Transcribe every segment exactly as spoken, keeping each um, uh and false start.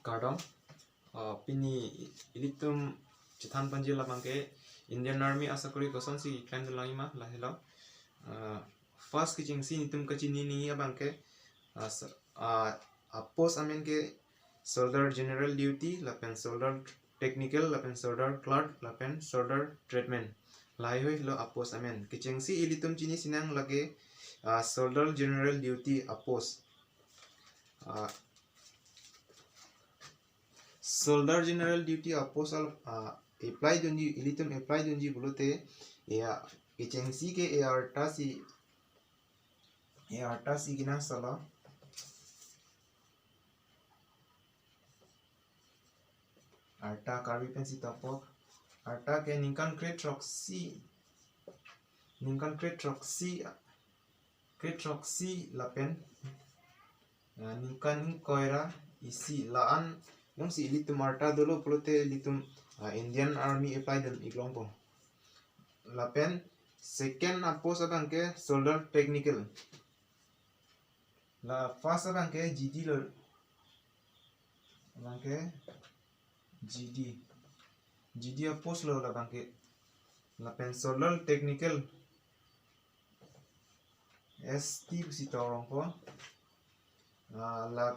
Kardom. Uh, pini ilitum chethan ponji labang ke Indian Army asakori kosonsi klemdun langji ma lahelo. Uh, first kechengsi nelitum kachini nangji abang ke, uh, s- uh, a post amen ke Soldier General Duty, lapen Soldier Technical, lapen Soldier Clerk, lapen Soldier Tradesman. Lahai helo a post amen. Kechengsi ilitum chini sinang lake, uh, Soldier General Duty a post. Uh, Soldier General Duty a post al, uh, apply dunji, ilitum apply dunji pulote, ya, kechengsi ke arta si, arta si kenangsotlo. Arta Karbi pensi tokpo. Arta ke ningkan kre throksi, ningkan kre throksi, kre throksi lapen, eh, ningkan ingkoi ra isi la-an jongsi ilitum arta dolo pulote ilitum, ah, Indian Army apply dun iklongpo. Lapen second a post abang ke Soldier Technical. La first abang ke G D lo. Abang ke G D. G D a post lo labang ke. Lapen Soldier Technical S T pusi torongpo. Ah, la,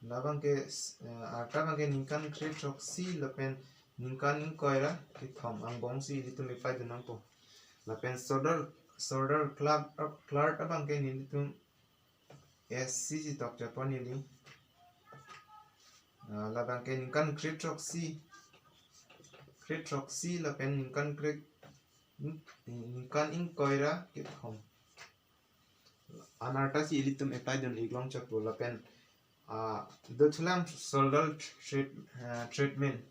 labang ke, eh, arta abang ke ningkan kre throksi lapen ningkan ingkoi ra kethom angbongsi ilitum apply dun nangpo. Lapen Soldier, Soldier Clerk, Clerk abang ke nelitum S C si tokchotpo neli. Ah, labang ke ningkan kre throksi, kre throksi lapen ningkan kre, ningkan ingkoi ra kethom. Anarta si ilitum apply dun iklongchotpo lapen, ah, dothulang Soldier Trade, ah, Tradesman.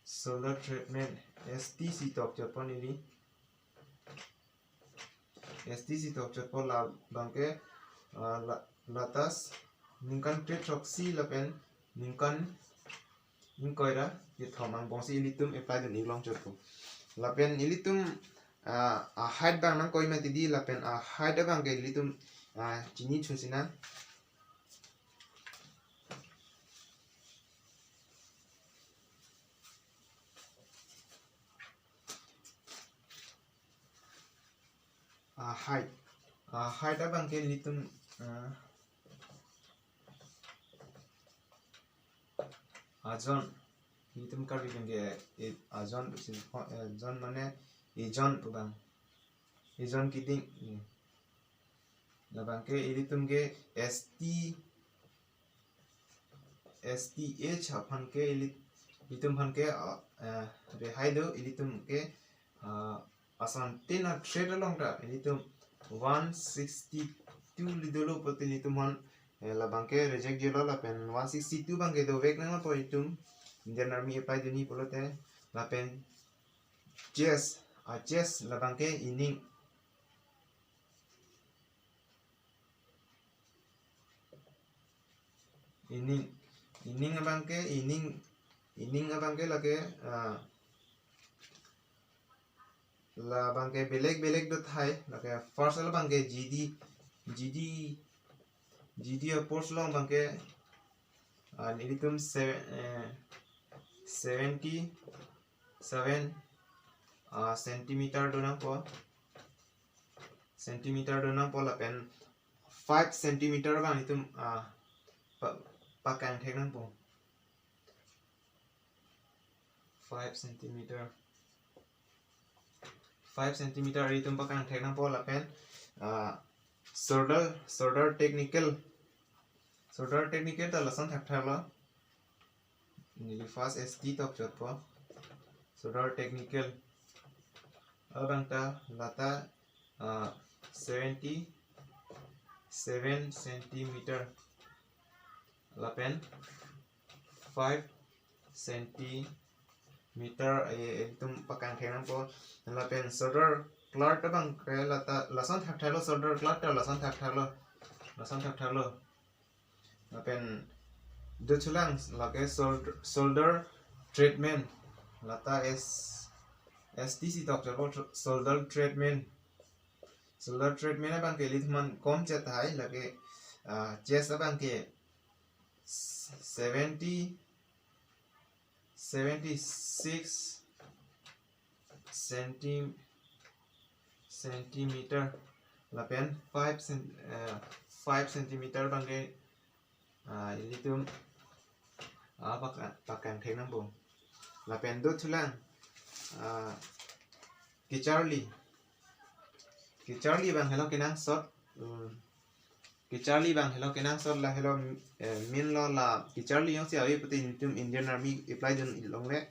Soldier Tradesman S T si tokchotpo neli. S T si tokchotpo labang ke, ah, la, latas ningkan kre throksi lapen ningkan ingkoi ra kethom angbongsi ilitum apply dun iklongchotpo. Lapen ilitum, ah, a height abang nangkoi mati di lapen a height abang ke ilitum, ah, chini chun sinang. A height. A height abang ke ilitum, ah, ajon. Ilitum Karbi abang ke, eh, ajon pusi, eh, jon mane ejon pu abang. Ejon kiding. Hmm. Labang ke ilitum ke S T, S T H aphan ke ili-, ilitum aphan ke, ah, eh, rehai do, ilitum ke, ah, ason tin a thread along ta ilitum one sixty-two li dolo pulote ilitum aphan, eh, labang ke reject jilo lapen one sixty-two abang ke dovek nangpo ilitum Indian Army apply dunji pulote. Lapen chest, a chest labang ke ining, ining, ining abang ke, ining, ining abang ke lake, ah, labang ke belek belek do thai, lake first labang ke G D, G D, G D a post along abang ke, ah, ilitum se-, eh, seventy seven, ah, centimeter do nangpo. Centimeter do nangpo lapen five centimeter abang itum, ah, pa-, pakangthek nangpo. Five centimeter. Five centimeter itum pakangthek nangpo lapen, ah, Soldier, Soldier Technical. Soldier Technical ta lason thakthaklo. Neli first S T tokchotpo. Soldier Technical. Abang ta lata, ah, seventy seven centimeter. Lapen five centimeter, eh, itum pakangthek nangpo. Lapen Soldier Clerk abang ke lata lason thakthaklo, Soldier Clerk ta lason thakthaklo. Lason thakthaklo. Lapen dothulang lake Soldier, Soldier Tradesman. Lata S, S T si tokchotpo, Soldier Tradesman. Soldier Tradesman abang ke ilitum aphan kom chethai lake, ah, chest abang ke seventy, seventy six centi-, centimeter lapen five cen-, eh, five centimeter abang ke, ah, ilitum, ah, paka-, pakangthek nangpo. Lapen dothulang, ah, kacharli. Kacharli abang helo kenangsot. Hmm. Kacharli abang helo kenangsot, la helo, eh, min lo, la kacharli jongsi ave pute nelitum Indian Army apply dun longle.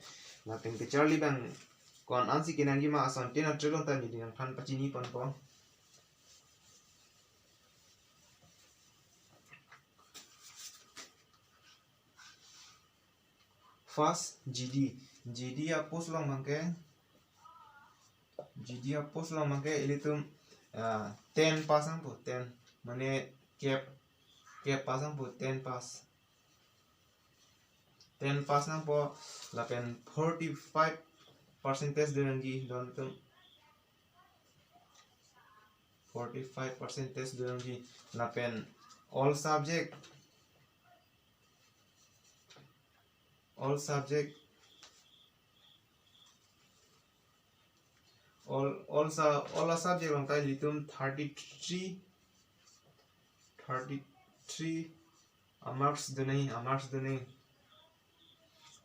Lapen kacharli abang ko-an ansi kenangji ma asontin atrelong ta neli nangphan pachini ponpo. First G D. G D apost along abang ke, G D apost along abang ke ilitum, ah, ten pass nangpo, ten. Mane cap, cap pass nangpo, ten pass. Ten pass nangpo lapen forty-five percentage do nangji, don atum. Forty-five percentage do nangji. Lapen all subject, all subject, all, all sa-, all subject along ta ilitum thirty-three, thirty-three amarks do nangji, amarks do nangji.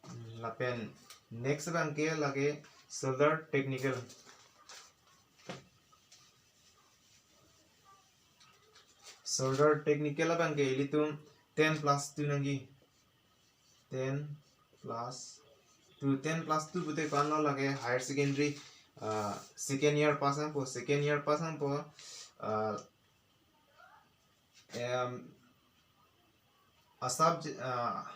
Hmm, lapen next abang ke lake solder technical. Solder technical abang ke ilitum ten plus two nangji. Ten plus two, ten plus two pute ko-an lo, lake higher secondary, ah, second year pass nangpo, second year pass nangpo, ah, em, a subject, ah,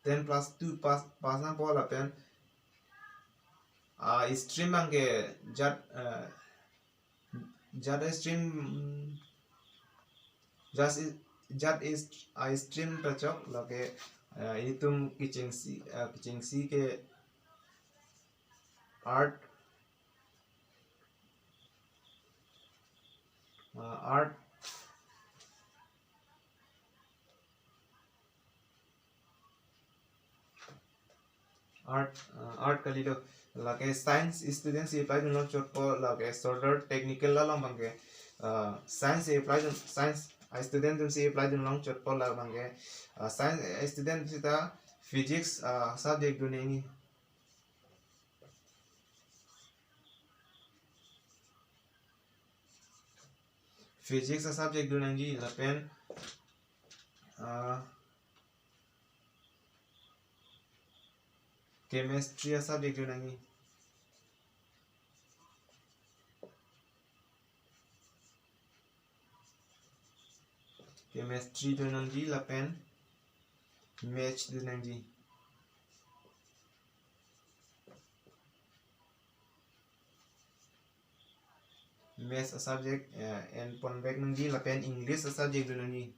ten plus two pass, pass nangpo lapen, ah, stream abang ke jat, ah, jat stream, jat is, jat is, ah, stream ta chok, lake, ah, itum kechengsi, ah, kechengsi ke art, ah, art, art, ah, art kalilo. Lake science student si apply dun longchotpo, lake solder technical along abang ke, ah, science si apply dun, science, ah, student atum si apply dun longchotpo la abang ke, ah, science, ah, student seta physics, ah, subject do nangji. Physics a subject do nangji lapen, ah, chemistry a subject do nangji. Chemistry do nangji lapen maths do nangji. Maths a subject, eh, enponvek nangji lapen English a subject do nangji.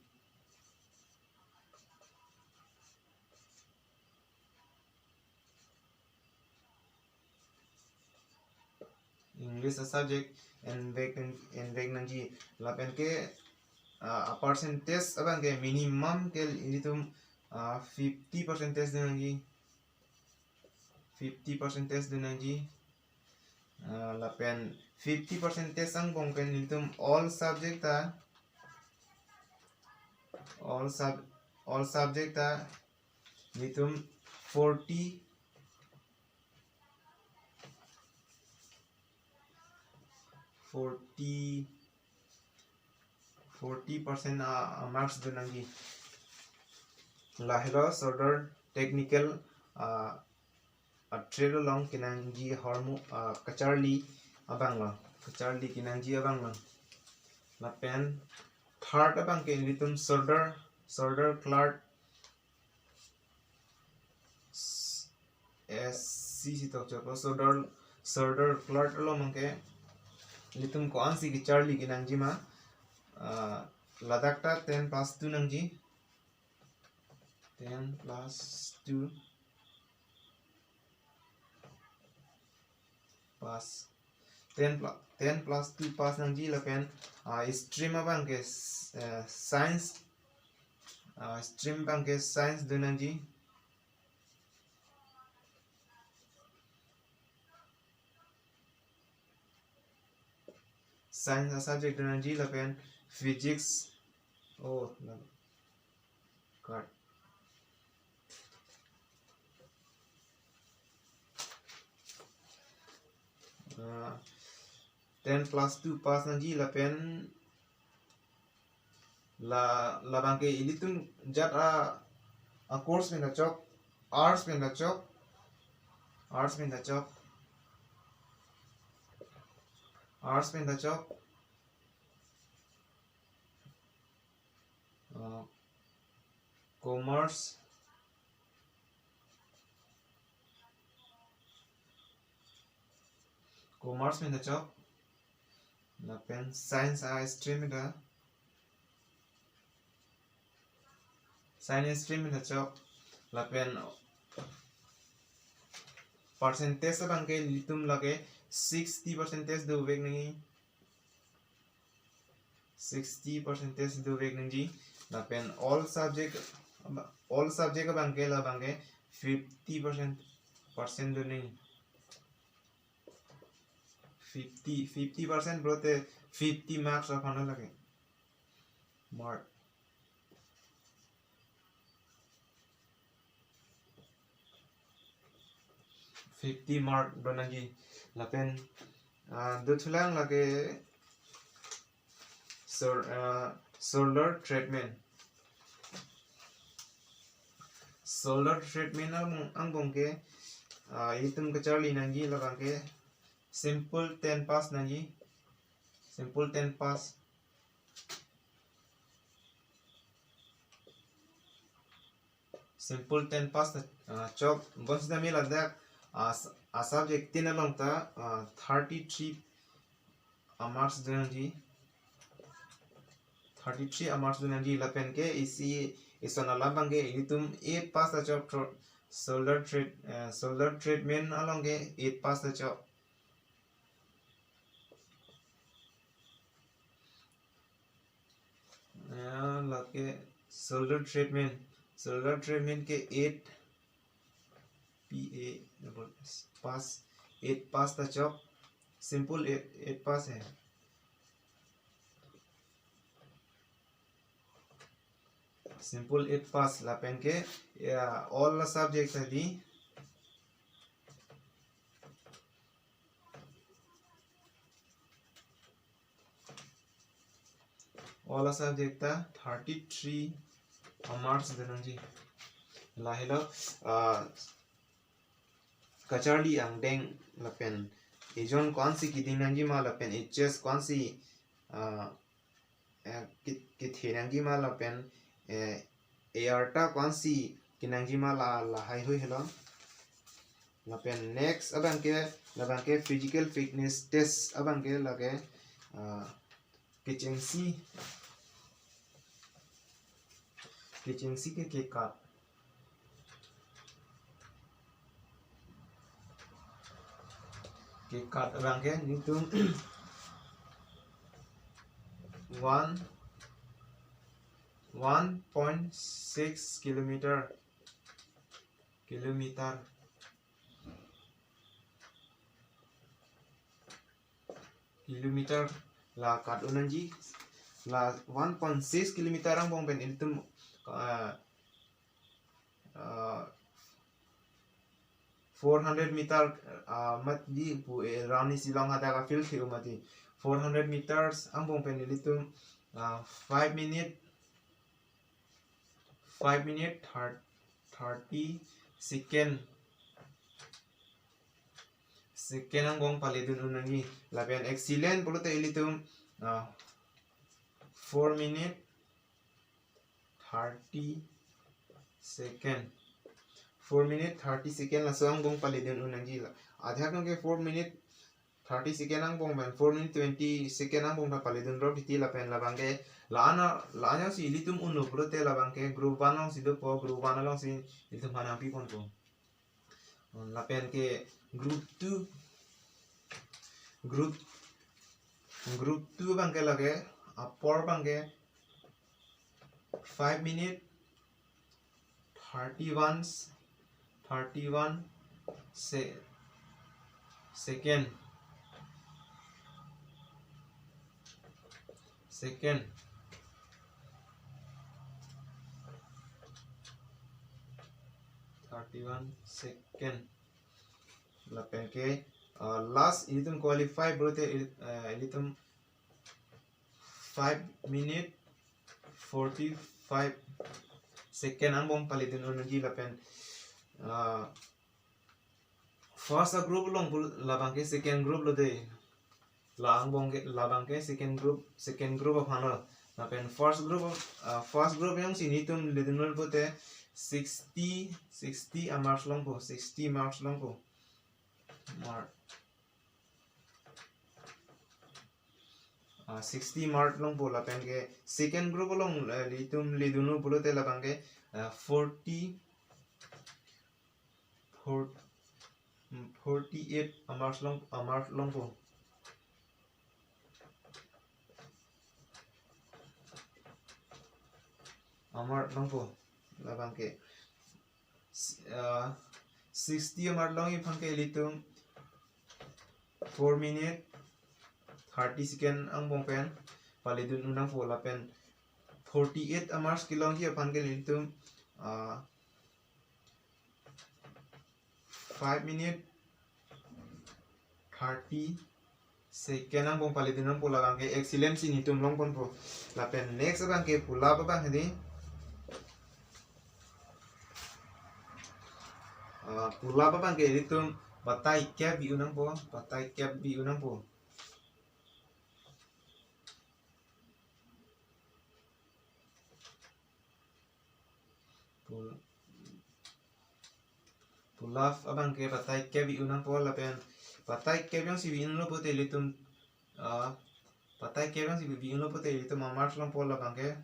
English a subject envek, envek nangji lapen ke, ah, a percentage abang ke minimum ke ilitum, ah, fifty percentage do nangji. Fifty percentage do nangji. Ah, lapen fifty percentage angbong pen ilitum all subject ta, all sub-, all subject ta ilitum forty, forty, forty percent a, a marks do nangji. Lahelo solder technical, ah, a trade along kenangji ahormu, ah, kacharli abang lo. Kacharli kenangji abang lo. Lapen third abang ke ilitum solder, solder clerk, S C si tok chotpo, solder, solder clerk along abang ke ilitum ko-ansi kacharli kenangji ma, ah, ladak ta ten plus two nangji. Ten plus two pass. ten plus ten plus two pass nangji lapen, ah, stream abang ke, eh, science, ah, stream abang ke science do nangji. Science a subject do nangji lapen physics. Oh, no. Cut. Ah, ten plus two pass nangji lapen la, labang ke ilitum jat a, a course pen ta chok, arts pen ta chok, arts pen ta chok, arts pen ta chok, ah, commerce, commerce pen ta chok, lapen science a stream ta, science stream ta chok, lapen percentage abang ke ilitum lake sixty percentage dovek nangji, sixty percentage dovek nangji, lapen all subject, all subject abang ke labang ke fifty percent, percent do nangji. Fifty, fifty percent pulote fifty marks aphan lake. Mark. Fifty mark do nangji. Lapen, ah, dothulang lake sol-, ah, solar treatment. Solar treatment angbong, angbong ke, ah, itum kacharli nangji labang ke simple ten pass nangji. Simple ten pass. Simple ten pass ta, ah, chok, bonsita me ladak, ah, s-, a subject tin along ta, ah, thirty-three a marks do nangji. Thirty-three a marks do nangji lapen ke isi, ison alam abang ke ilitum eight pass ta chok tro-, solar treat-, eh, solar treatment along ke eight pass ta chok. Ya, lake solar treatment. Solar treatment ke eight P A double S, pass, eight pass ta chok. Simple eight, eight pass hai. Simple eight pass lapen ke, ya, all subject tadi. All subject ta thirty-three a marks do nangji. Lahelo, ah, kacharli angdeng lapen ejon ko-ansi keding nangji ma lapen H S ko-ansi, ah, eh, ke-, kethe nangji ma lapen, eh, arta ko-ansi kenangji ma la, lahai hui helo. Lapen next abang ke, labang ke physical fitness test abang ke lake, ah, kechengsi, kechengsi ke kekat. Kekat abang ke nelitum one, one point six kilometer, kilometer, kilometer la kat un nangji. La one point six kilometer angbong pen ilitum, ah, ah, four hundred meter, ah, mati pu, eh, round isi along hadak a field ke mati. Four hundred meters angbong pen ilitum, ah, five minute, five minute thir-, thirty second, second angbong paledun un nangji. Lapen excellent pulote ilitum, ah, four minute thirty second. Four minute thirty second laso angbong paledun un nangji la. Ajahak nang ke four minute thirty second angbong pen four minute twenty second angbong ta paledun rok titi lapen labang ke la-an, la-an si ilitum unlo pulote labang ke group one alongsi dopo, group one alongsi ilitum aphan nangpi ponpo. Lapen ke group two, Group, group two abangke lake, apor abangke five minute thirty-one, thirty-one se-, second. Second. Thirty-one second. Lapen ke, uh, last ilitum qualify pulote il-, uh, ilitum five minute forty-five second angbong palidun unji lapen, uh, first a group along pul-, labangke second group lo dei. La angbong ke, labangke second group, second group aphan lo. Lapen first group, uh, first group jongsi nelitum lidun pulote sixty, sixty a marks longpo, sixty marks longpo. Mar-, ah, sixty mark longpo lapen ke second group along, eh, nelitum lidun pulote labangke, eh, forty, four, mm, forty-eight a marks long, a marks longpo. A marks longpo labangke. S-, ah, sixty a marks longji aphan ke ilitum four minute thirty second angbong pen palidun un nangpo lapen forty-eight a marks kelongji aphan ke ilitum, ah, five minute thirty second angbong palidun nangpo labangke excellent si nelitum longponpo. Lapen next abangke pull up abang hedi. Ah, pull up abangke ilitum batai kep bi un nangpo, batai kep bi un nangpo. Pull, pull up abangke batai kep bi un nangpo lapen batai kep jongsi bi unlo pulote ilitum, ah, batai kep jongsi bi unlo pulote ilitum a marks longpo labangke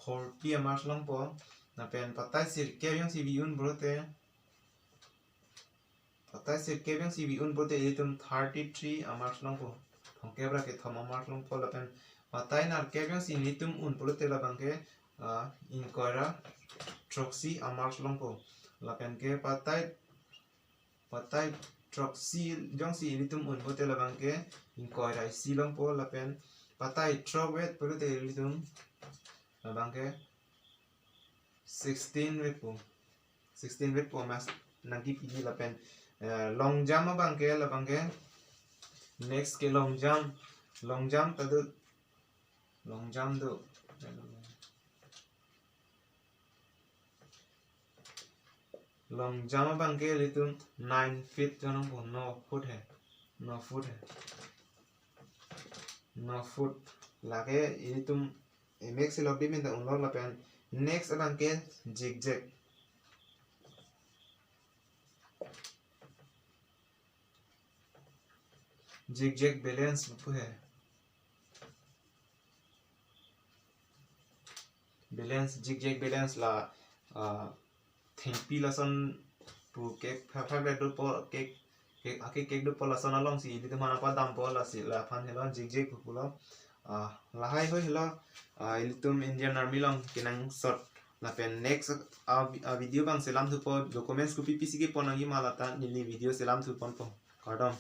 forty a marks longpo. Lapen batai sirkep jongsi bi un pulote, batai sirkep jongsi bi un pulote ilitum thirty-three a marks longpo. Thomkep ra kethom a marks longpo lapen batai nerkep jongsi nelitum un pulote labangke, ah, ingkoi ra throksi a marks longpo. Lapen ke batai, batai throksi jongsi ilitum un pulote labangke ingkoi ra isi longpo lapen batai throkvet pulote ilitum labangke sixteen vetpo. Sixteen vetpo mas nangkipiji lapen, eh, long jump abangke labangke next ke long jump. Long jump ta do, long jump do. Long jump abangke ilitum nine feet jo nangpo, no foot he. No foot he. No foot. Lake ilitum emek silok di minta unlo lapen next abangke zigzag. Zigzag balance pu he. Balance, zigzag balance la, ah, thengpi lason pu kek phak phak det dopo kek, kek, ake kek dopo lason alongsi ilitum aphan padampo lasi laphan helo zigzag pu pulo. Ah, lahai hoi helo, ah, ilitum Indian Army along kenangsot. Lapen next, ah, vi-, ah, video abang selam thupo, documents kopi pisi kepon nangji ma lata neli video selam thuponpo. Kardom.